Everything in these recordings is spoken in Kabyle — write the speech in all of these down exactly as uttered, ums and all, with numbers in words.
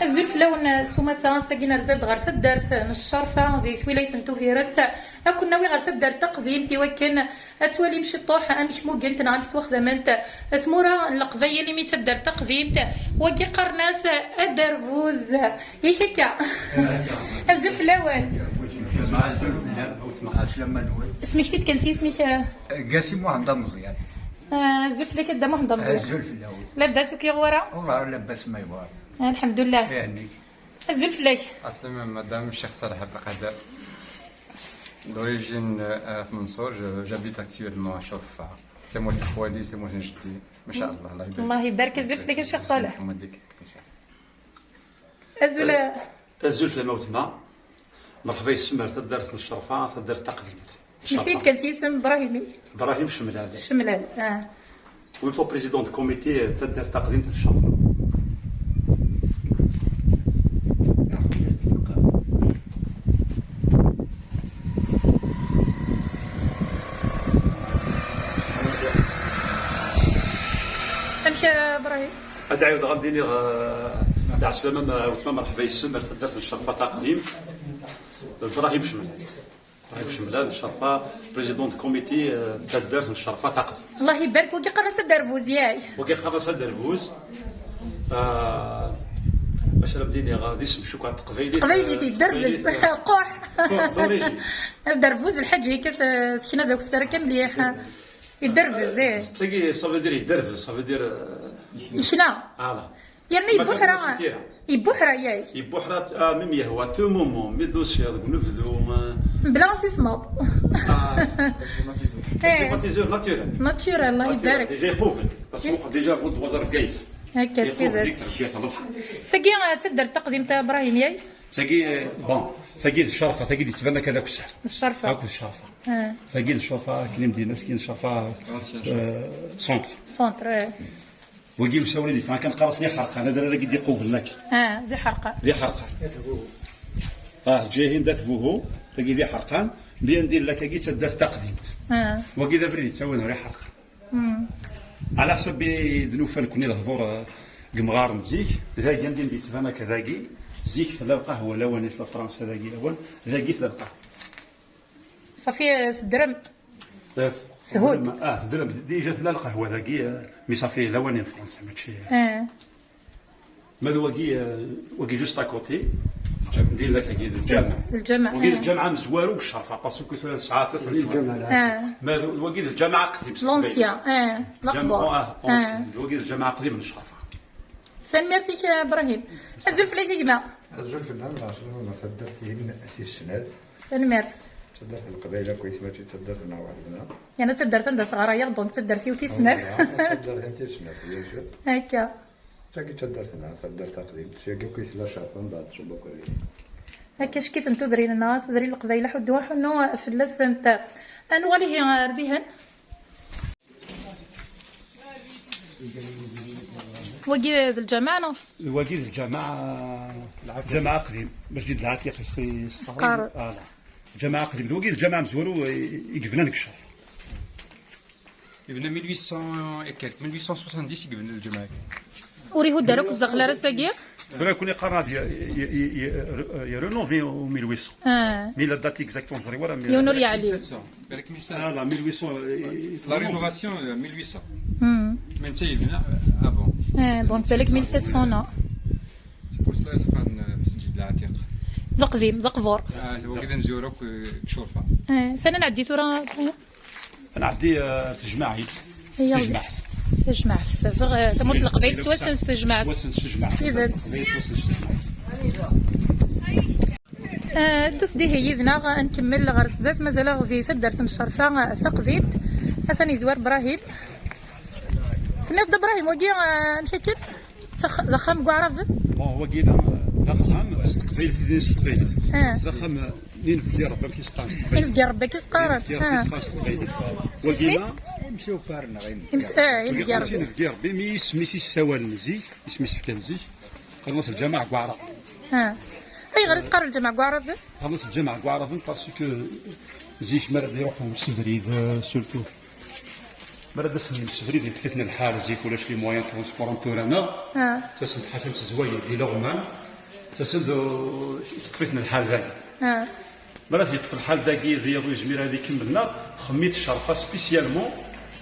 Azul fell-awen s umata, ass-agi nerza-d ɣer taddart n Ccerfa di twilayt n Tubiret. Ad ken-nawi ɣer taddart taqdimt i wakken ad twalim ciṭṭuḥ amek mugent neɣ amek ttwaxdament tmura n Leqbayel imi d taddart taqdimt. Wagi qqaren-as aderbuz. Yak akka. Azul fell-awen. Azul fell-am, a weltma, ɛeslama-nwen. Smekti-d kan s yisem-ik, eh? Gasi Muḥend Ameẓyan. Ah, azul fell-ak a Dda Muḥend Ameẓyan. Azul fell-awen. Labas ur k-yuɣ wara? Wellah labas ma yuɣ. Lḥemdullah. Ihenni-k. Azul fell-ak. Aslama madame, Cheikh Salah Abdelkader. D'origine, euh, At Mansour, je, j'habite actuellement à Ccerfa. C'est moi qui خالي, c'est moi qui جدي. ما شاء الله, الله يبارك. الله يبارك, azul fell-ak a Cheikh Salah. محمد ديك, comme ça. Azul. Azul fell-am a weltma. Merḥba yes-m ar taddart n Ccerfa, taddart taqdimt. Smekti-d kan s yisem Brahim-ik. Brahim Cemlal. Cemlal, ah. Wi président de comité, eh, taddart taqdimt n Ccerfa. Amek a Brahim? Ad ɛiwdeɣ ad m-d-iniɣ, eh, lɛeslama, eh, weltma, merḥba yes-m ar taddart n Ccerfa taqdimt. Brahim Cemlal. Brahim Cemlal n Ccerfa, président de comité, eh, taddart n Ccerfa taqdimt. Allah ibarek, wagi qqaren-as aderbuz, yak? Wagi qqaren-as aderbuz. Ah, bac ara m-d-iniɣ, d isem cukka n teqbaylit, teqbaylit, eh, yedderbez. Teqbaylit, eh, quḥ. Quḥ, d'origine. Aderbuz, lḥaǧa akka, eh, tekna d akessar akka mliḥ. Yedderbez, eh. Tagi, ça veut dire yedderbez, ça veut dire, eh, yekna. Voilà. Yerna yebbuḥra. Yebbuḥra, yak. Yebbuḥra, ah, même yehwa, tout moment, mi d-tusiḍ deg unebdu, ah. Mebla ad tismeḍ. Ah. Eh. Climatiseur naturel. Naturel, Allah ibarek. Déjà iqubel. Parce que déjà bu d waẓar Bgayet. Akka, d tidet. Tagi, ah, d taddart taqdimt a Brahim, yak? Tagi, eh, bon, tagi d Ccerfa, tagi d-yettban akka d akessar. D Ccerfa. Akk d Ccerfa. Ah. Tagi d Ccerfa, akken i m-d-yenna, tagi d Ccerfa, eh, centre. Centre, eh. Wagi usawen i d-yeffɣen kan qqaren-asen Iḥerqan, adrar-agi d-iqublen akka. Ah, d Iḥerqan. D Iḥerqan. Ah, ǧihin d At Buhu, tagi d Iḥerqan, bien di llak-agi d taddart taqdimt. Ah. Wagi d abrid yettawin ɣer Iḥerqan. Mm. Ɛla ḥsab i d-nufa nekni lehdur, eh, deg yemɣaren n zik, dagi anda i d-yettban akka dagi, zik tella lqahwa lawan i tella Fransa dagi lawan, dagi tella lqahwa. Safi, eh, teddrem. Yes. Thud. Ah, teddrem. Déjà tella lqahwa dagi, eh, mais ça fait lawan en France, mačči. Eh. Ma d wagi, eh, wagi juste à côté. Din daki d lǧameɛ. Lǧameɛ, wagi d eh. Lǧameɛ amezwaru deg Ccerfa, parce que tura nesɛa tlata lǧameɛ. Eh. Ma d wagi d lǧameɛ aqdim s teqbaylit. L'ancien, eh, lǧameɛ, l'aqbur. Ah, eh. Ancien. Wagi d lǧameɛ aqdim n Ccerfa. Tanemmirt-ik a Brahim. Azul fell-ak a gma. Azul fell-am, lɛeslama, taddart-im tis snat. Tanemmirt. Taddart n Leqbayel akkit, mačči taddart-nneɣ weḥd-neɣ. Yerna d taddart anda sɣarayeɣ, donc d taddart-iw tis snat. Voilà, taddart-im tis snat, bien sûr. Akka. Tagi d taddart-nneɣ, taddart taqdimt. Tagi akkit tella Ccerfa, mbeɛd tṣubb akk ar dagi. Akka ckit n tudrin-nneɣ, tudrin n Leqbayel, aḥuddu aḥunnu fell-asent. Ad nuɣal ihi ar dihin. Wagi d lǧameɛ, neɣ? Wagi d lǧameɛ, lǧameɛ aqdim, Masǧid Lɛatiq i s-, i s-qqaren. Voilà. Lǧameɛ aqdim, d wagi d lǧameɛ amezwaru i, i yebnan deg Ccerfa. Yebna mille huit cents et quelques, mille huit cent soixante-dix i yebna lǧameɛ-agi. Ur ihudd ara akk zdaxel ara ass-agi? Tura kun iqqaren ad y-, y-, y-, y-, y-, rénover au mille huit cents. Ah. Mais la date exacte ur neẓri ara, mais yiwen ur yeɛlim. Balak mille sept cents. Balak mille sept cents. Ah, la mille huit cents, euh, la rénovation, euh, mille huit cents. Hmm. Mais netta yebna, euh, avant. Ah, donc balak mille sept cents, non. C'est pour cela i s-qqaren, euh, Masǧid Lɛatiq. D aqdim, d aqbur. Ah, wagi d amezwaru akk, euh, Ccerfa. Ah, sani nɛeddi tura? Nɛeddi, eh, tejmaɛit. Iya, tejmaɛt. Tejmaɛt. Tamurt n Leqbayel tettwassen s tejmaɛt. Tettwassen s tejmaɛt. Tidet. Tamurt n Leqbayel tettwassen s tejmaɛt. Eh, ddut dihi yid-neɣ, ad nkemmel ɣer sdat, mazal-aɣ di taddart n Ccerfa, eh, taqdimt. Atan yezwar Brahim. Tenniḍ-d Brahim, wagi, eh, amek akken? D ax-, d axxam n Waɛraben? Bon, wagi d, d axxam s teqbaylit, din s teqbaylit. Ah. D axxam, eh, n inebgi Rebbi, amek i s-qqaren s teqbaylit? Inebgi Rebbi, amek i s-qqaren? Inebgi Rebbi, ah, s teqbaylit. Wagi isem-is? Ma imsukar neɣ inebgi. Ims-, ah, wagi inebgi qqaren-as Rebbi. Inebgi Rebbi, mi isem-is i s-ssawalen zik, isem-is fkan zik, qqaren-as lǧameɛ n Waɛraben. Ah. Ayɣer i s-qqaren lǧameɛ n Waɛraben? Qqaren-as lǧameɛ n Waɛraben parce que zik mi ara d-iruḥ usebrid, eh, surtout. Mi ara d-asen yimsefri di lqaɛa n lḥal, zik ulac les moyens de transport am tura-nneɣ. Ah. Ttasen-d ḥaca n tzwayin d ileɣman. Ttasen-d u-, yeṭṭef-iten lḥal dagi. Ah. Mi ara t-yeṭṭef lḥal dagi, d yiḍ ur yezmir ad ikemmel, neɣ txemmem-it ccerfa spécialement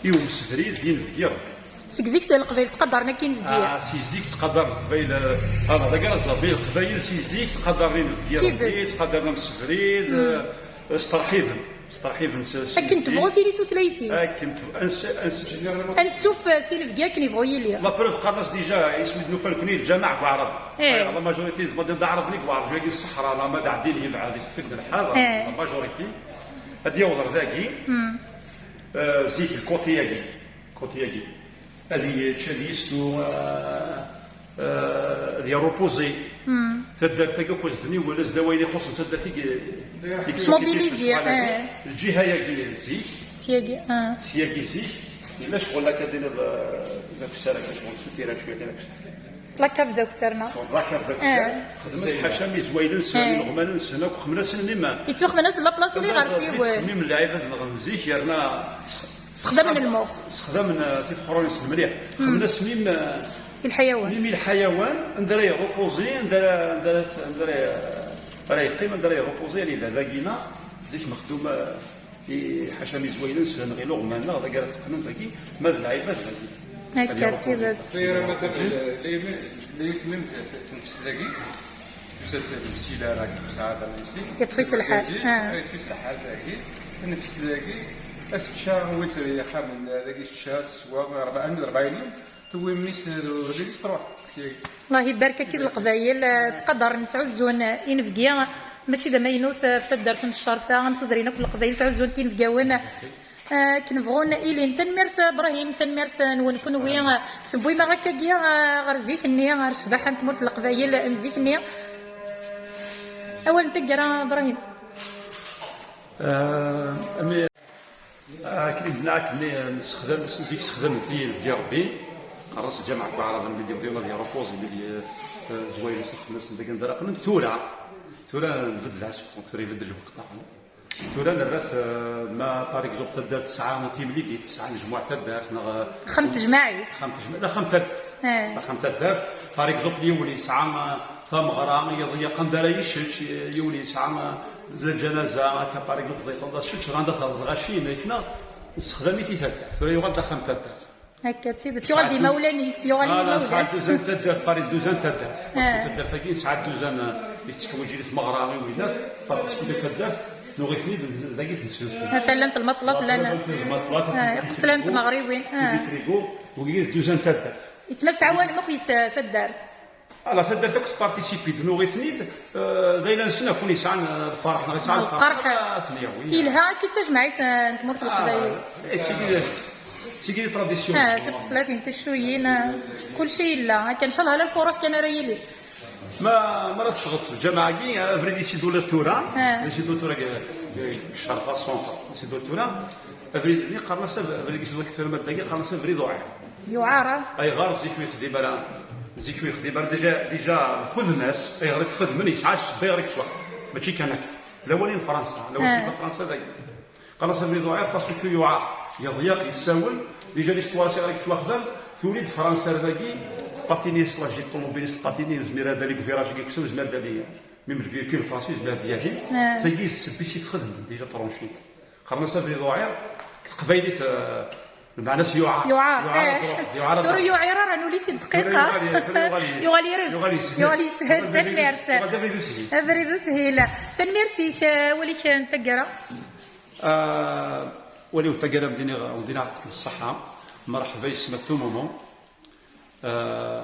i umsebrid d inebgi Rebbi. Seg zik Leqbayel ttqadaren akk inebgi. Ah, si zik ttqadaren Leqbayel, ah, ala, d agar aẓabi, Leqbayel si zik ttqadaren inebgi Rebbi, ttqadaren amsebrid, eh, steṛḥiben, steṛḥiben s, s Akken inebgi. Tebɣu tili tutlayt-is. Akken tebɣu, ans-, ans-, Ansuf, eh, s inebgi akken yebɣu yili. La preuve, qqaren-as déjà, isem i d-nufa nekni, lǧameɛ deg Waɛrab. Eh. Ayɣer la majorité, zedɣen d Aɛraben i yewɛer, jagi ṣṣeḥra, la ma d ɛeddi n yebɛed, yeṭṭef-iten lḥal, eh, la majorité. Ad yaweḍ ar dagi, eh, zik, lkuṭi-agi, lkuṭi-agi. Ad yečč, ad yessu, eh, eh, ad yerrepozi. Taddart-agi akk azden-iw, wala zda wayen ixuṣṣen taddart-agi, mobilisé, eh. Lǧiha-agi zik, syagi, ah, syagi zik, yella ccɣel akka d-iniḍ, eh, d akessar, akka ccɣel s utira cwiya kan akessar. La cave d akessar, neɣ? Ccɣel d la cave d akessar. Eh. Xedmen ḥaca mi zwaylen-nsen, eh, ileɣman-nsen akk, xemmen-asen-nni ma. Yettwaxmen-asen la place ula ɣer siwel. Xemmen lɛibad-nneɣ n zik, yerna sexdamen lmux. Sexdamen, eh, tifexrurin-nsen mliḥ. Xemmen-as mim, eh, i lḥayawan. Mim i lḥayawan, anda ara yerrepozi, anda ara, anda ara, anda ara, ara yeqqim, anda ara yerrepozi, yani da dagina, zik mexdum, eh, i ḥaca mi zwaylen s lenɣi luɣman-nneɣ, dagi ara teqqnen dagi, ma d lɛibad dagi. Akka, d tidet. Tira ma d-, la, la, la yekmim t-, t-, tnefs dagi. Tusa-d si la, raak tesɛa d amisi. Yeṭṭef-itt lḥal. Ah. Yeṭṭef-itt lḥal dagi. Nefs dagi. Ad tečča, win ixxamen dagi tečča, teswa, rebɛa, rebɛin yum. Tewwi mmi-s d ugdud-is, truḥ. Allah ibarek, akked Leqbayel, eh, ttqadaren, ttɛuzzun, eh, inebgi. Mačči d amaynut, eh, ɣef taddart n Ccerfa, am tudrin akk n Leqbayel, ttɛuzzun inebgawen. Eh, akken bɣun ilin. Tanemmirt, eh, Brahim, tanemmirt, eh, nwen kunwi, eh, tewwim-aɣ akkagi, eh, ɣer zik-nni, ɣer ccbaḥa n tmurt n Leqbayel n zik-nni. Awal n taggara, Brahim. Eh, ami-, akken i d-nniɣ, akken i nessexdam, zik sexdamen-t-id Rebbi, qqaren-as lǧameɛ n Waɛraben, mi d-yewweḍ ad yerrepozi, mi d-, eh, zwayel s lxemsa, dagi anda ara qqnen. Tura, tura nbeddel asefq, donc tura ibeddel lweqt daɣen. Tura nerra-t, eh, ma, par exemple, taddart tesɛa timligit, tesɛa nejmuɛ taddart, neɣ, eh, xam tejmaɛit. Xam tejma-, la xam taddart. Eh. La xam taddart. Par exemple, yiwen yesɛa, eh, tameɣra, yiḍ yeqqen-d ara yeččečč, yiwen yesɛa, eh, lǧanaza, akka, par exemple, tḍifeḍ-as ččečč, anda terreḍ lɣaci, inek, neɣ nessexdam-it i taddart. Tura yuɣal d axxam taddart. Akka d tidet, yuɣal d imawlan-is, yuɣal d imawlan. Sɛa dduzan n taddart, Paris, dduzan n taddart. Parce que taddart-agi nesɛa dduzan, eh, i tettḥewwij i tmeɣra, i widak, tparticipi di taddart, nuɣ-iten-id dagi, nessusu. Ata llant lmaṭlat, llan, llant lmaṭlat, eh, iqeslan n tmeɣriwin, di frigo, wigi d dduzan n taddart. Yettma tettɛawanem akk yes taddart. Ala, taddart akk tparticipi-d, nuɣ-iten-id, eh, d ayla-nsen akk win yesɛan, eh, lferḥ, neɣ yesɛan lqerḥ. Ad ten-yawi. Yelha, akka d tajmaɛit, eh, n tmurt n Leqbayel. Eh, d tigi, d tigi di tradition. Ah, tiqeslatin, ticuyin, eh, kulci yella. Akka, ncallah, ala lfuruḥ kan ara yili. Ma, ma ara teffɣeḍ f lǧameɛ-agi, eh, abrid i s-iduliḍ tura, i s-iduliḍ tura, eh, Ccerfa centre, i s-iduliḍ tura, abrid-nni qqaren-as ab-, abrid i s-iduliḍ tura, ma d dagi, qqaren-as abrid uɛir. Yuɛer, ah. Ayɣer zik ur yexdim ara, zik ur yexdim ara, déjà, déjà, lxedma-s, ayɣer i t-xedmen, yesɛa ssebba ayɣer i yettwaxdem. Mačči kan akka. Lawan n Fransa, lawan n Fransa dagi. Qqaren-as abrid uɛir, parce que yuɛer. Yeḍyeq, yessawel, déjà l'histoire-s ayɣer i yettwaxdem, tuli-d Fransa ar dagi, tpatini s la Jeep, ṭumubil-is tpatini, ur yezmir ad d-ali deg virage-agi, ur yezmir ad d-ali, même le véhicule français, ur yezmir ad d-yali. Tagi d ssebba i s-t-xedmen, déjà tronchit. Qqaren-as abrid uɛir, deg teqbaylit, eh, lmeɛna-s yuɛer. Yuɛer, yuɛer eh. Ad truḥ, yuɛer ad truḥ. Tura yuɛer ara nuli-t-id dqiqa. Tura yuɣal, tura yuɣal, yuɣal yir-, yuɣal yeshel. Yuɣal yeshel, tanemmirt. Yuɣal d abrid ushil. Abrid ushil. Tanemmirt-ik, eh, awal-ik n taggara. Ah, awal-iw n taggara, wen-d-iniɣ, wen-d-iniɣ ɛṭikum ṣṣeḥḥa. Mreḥba yes-m à tout moment. Ah,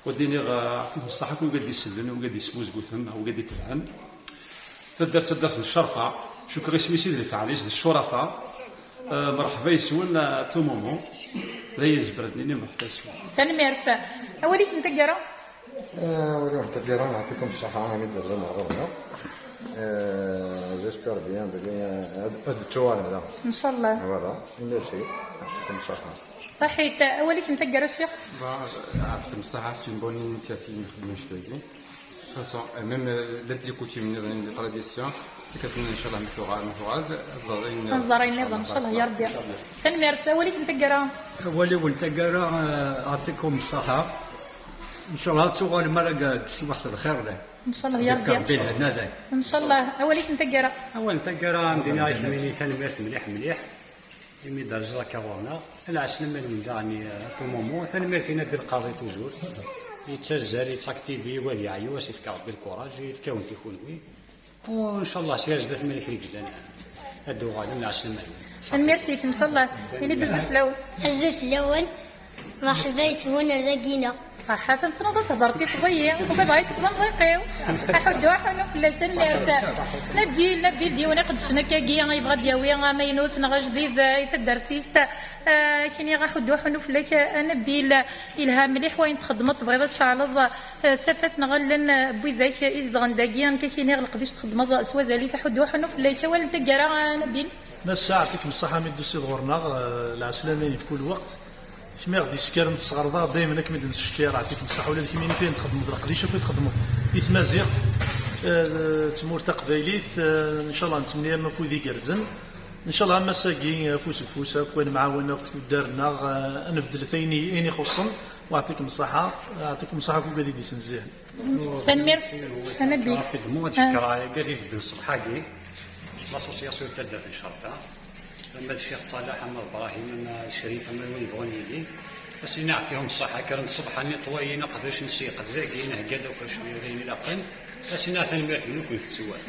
wen-d-iniɣ, ah, ɛṭikum ṣṣeḥḥa, wid i d-isellen, wid i d-ismuzguten, wid i d-itebɛen. Taddart, taddart n ccerfa, cukkeɣ isem-is i d lfeɛl-is, d ccurafa. Ah, mreḥba yes-wen, ah, à tout moment. D ayen zemreɣ ad d-nini, mreḥba yes-wen. Tanemmirt. Awal-ik n taggara? Ah, awal-iw n taggara, ɛṭikum ṣṣeḥḥa, ayen i d-terram ɣer ɣur-neɣ. Ah, j'espère bien, belli, ah, ad, ad d-tuɣalem da. Ncallah. Voilà, merci. Ɛṭikum ṣṣeḥḥa. Ṣaḥit, awal-ik n taggara, ccix? Bon, ɛṭikum ṣṣeḥḥa, c'est une bonne initiative, nexdem annect-agi. De toute façon, euh, même, euh, les coutumes, les traditions, ncallah mi tuɣal, mi tuɣal, ad nẓer ayen nniḍen. Ad nẓer ayen nniḍen, ncallah, ya Rebbi. Tanemmirt, awal-ik n taggara? Awal-iw n taggara, euh, ɛṭikum ṣṣeḥḥa. Ncallah ad tuɣalem ara deg teswiɛt n lxir da. Ncallah ya Rebbi. Rebbi lhenna da. Ncallah, awal-ik n taggara. Awal n taggara, am dina ak-mini tanemmirt mliḥ mliḥ. Imi d-terziḍ akka ɣur-neɣ, lɛeslama-nwen daɣen, eh, à tout moment. Tanemmirt i Nabil Qadi toujours. Yettazzal, yettaktivi, wa ad yeɛyu, ad s-ifk Rebbi lkuraj, yefk-awen-t i kunwi. U ncallah si ar zdat ma kra yellan, ad d-uɣalen, lɛeslama-nwen. Tanemmirt-ik, ncallah. Ini-d azul fell-awen. Azul fell-awen. Merḥba yes-wen ar dagi-ina. Ṣaḥḥa, tessneḍ ad tehder tiṭ-iyi, ugadeɣ ad yekkes amḍiq-iw. Aḥuddu, aḥunnu fell-ak, tanemmirt. Nabil, Nabil d yiwen iqeddcen akkagi, yebɣa ad d-yawi amaynut neɣ ajdid, eh, i taddart-is. Eh, kini aḥuddu, aḥunnu fell-ak, eh, a Nabil. Yelha mliḥ wayen txeddmeḍ, tebɣiḍ ad tceɛleḍ, eh, tafat neɣ allen, eh, n widak, eh, izedɣen dagi, nekk ad k-iniɣ leqdic txeddmeḍ s wazal-is, aḥuddu, aḥunnu fell-ak, awal n taggara, eh, Nabil. Massa, ɛṭikem ṣṣaḥa mi d-tusiḍ ɣur-neɣ, eh, lɛeslama-inek kul weqt. Kemm i ɣ-d-yeskaren tesɣerḍ-aɣ daymen akken mi d-nettcekkir, ɛṭikem ṣṣaḥa ula d kemmini ayen txedmeḍ, leqdic akk i txedmeḍ i tmaziɣt, eh, d tmurt taqbaylit, eh, ncallah nettemniyam afud igerrzen. Ncallah am ass-agi, afus deg ufus akk, ad nemɛawan akk tuddar-nneɣ, eh, ad nbeddlet ayen i, ayen ixuṣṣen. Wa ɛṭikem ṣṣaḥa, ɛṭikem ṣṣaḥa akk ugad i d-yesnezzihen. Tanemmirt, a Nabil. Rapidement, ad cekkreɣ agad i tedden ṣṣbeḥ-agi, l'association n taddart n Cerfa, ama d Ccix Ṣaleḥ, ama d Brahim, ama d Crif, ama d win yebɣun yili. Ad s-ini ɛṭihum ṣṣaḥa, kkren ṣṣbeḥ-nni ṭwayen aqeddac n seyqed dagi, nhegga-d akk cwiya d ayen ilaqen. Ad s-iniɣ tanemmirt-nwen, ur ken-tettu ara.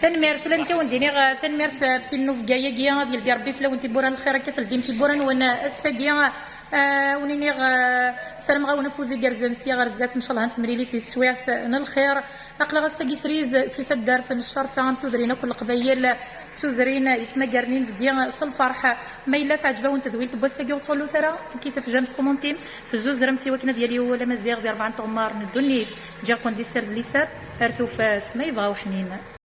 Tanemmirt, ula nekk ad wen-d-iniɣ, eh, tanemmirt, eh, ɣef tilnubga-agi, ad yeldi Rebbi fell-awen tiwwura n lxir, akka teldim tiwwura-nwen, eh, ass-agi, eh, wen-iniɣ, eh, ssarameɣ-awen afud igerrzen sya ɣer zdat, ncallah ad nettemlili di teswiɛt n lxir. Aql-aɣ ass-agi srid si taddart n Ccerfa, am tudrin akk n Leqbayel, d tudrin yettmagaren inebgi s lferḥ. Ma yella teɛǧeb-awen tedwilt n wass-agi, ur ttɣellut ara, tekkit tefjamt kumuntim, tezzuzremt i wakken ad yali wawal amaziɣ di rebɛa n tɣemmar n ddunit. Ǧǧiɣ-ken di sser d liser, ar tufat, ma yebɣa uḥnin.